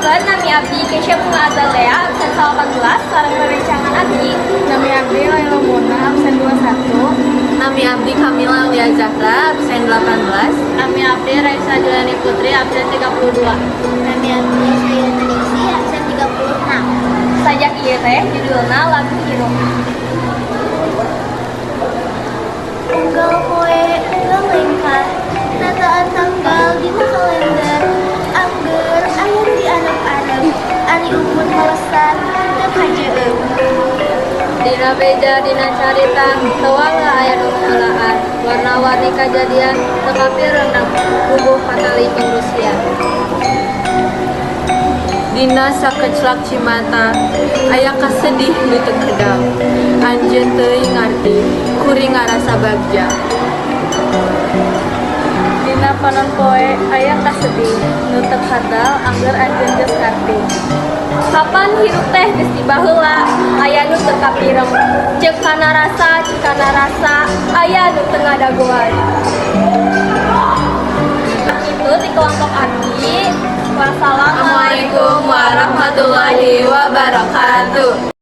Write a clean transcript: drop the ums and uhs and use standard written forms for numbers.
Tepangkeun, nami abdi Keisha Bunga Azalea, absen 18, sareng rerencangan abdi. Nami abdi Laila Mona, absen 21. Nami abdi Kamila Aulia Zahra, absen 18. Nami abdi Raisa Juliani Putri, absen 32. Nami abdi Sayyidina Ningsih, absen 36. Sajak ieu teh judulna Lagu Hirup. Unggal poe, unggal lengkah, nataan tanggal dina kalender, angger aya nu diarep-arep, ari umur melesat teu kajeun. Dina beja, dina carita, tewala aya nu ngaheulaan. Warna-warni kajadian, teu kapireun puguh patali pangrusian. Dina sakeclak cimata, aya kasedih nu teu kedap. Anjeun teuing ngarti, kuring ngarasa bagja. Dina panon poe aya kasedih nu teu kadal, angger anjeun geus ngarti. Kapan hirup teh geus dibaheula, aya nu teu kapireng. Ceuk kana rasa, ceuk kana rasa, aya nu teu ngadagoan. Itu di kelompok abdi. Wassalamualaikum Assalamualaikum warahmatullahi wabarakatuh.